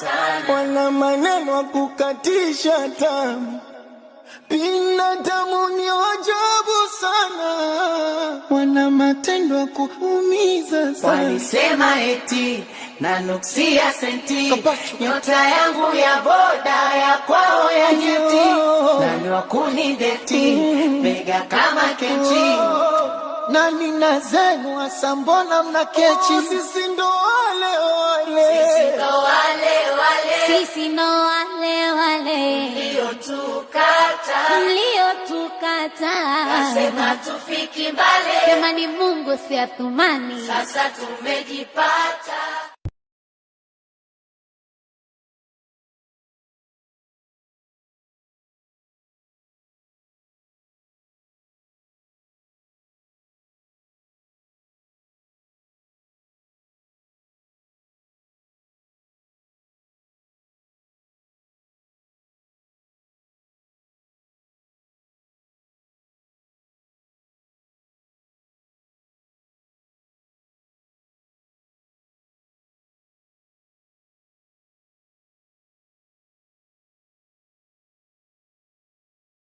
sana. Wana maneno ya kukatisha tamaa, binadamu ni wajabu sana, wana matendo ya kuumiza sana. Walisema eti nanukia senti, Kapacho. Nyota yangu ya boda ya kwao ya nyeti, nani wa kunideti bega kama kenchi? Nani na zenu hasa, mbona mna kechi? Sisi ndo wale wale, Sisi ndo wale wale Sisi ndo wale wale mliotukata, mliotukata, sema tufiki mbali, sema ni Mungu si Athumani. Sasa tumejipata.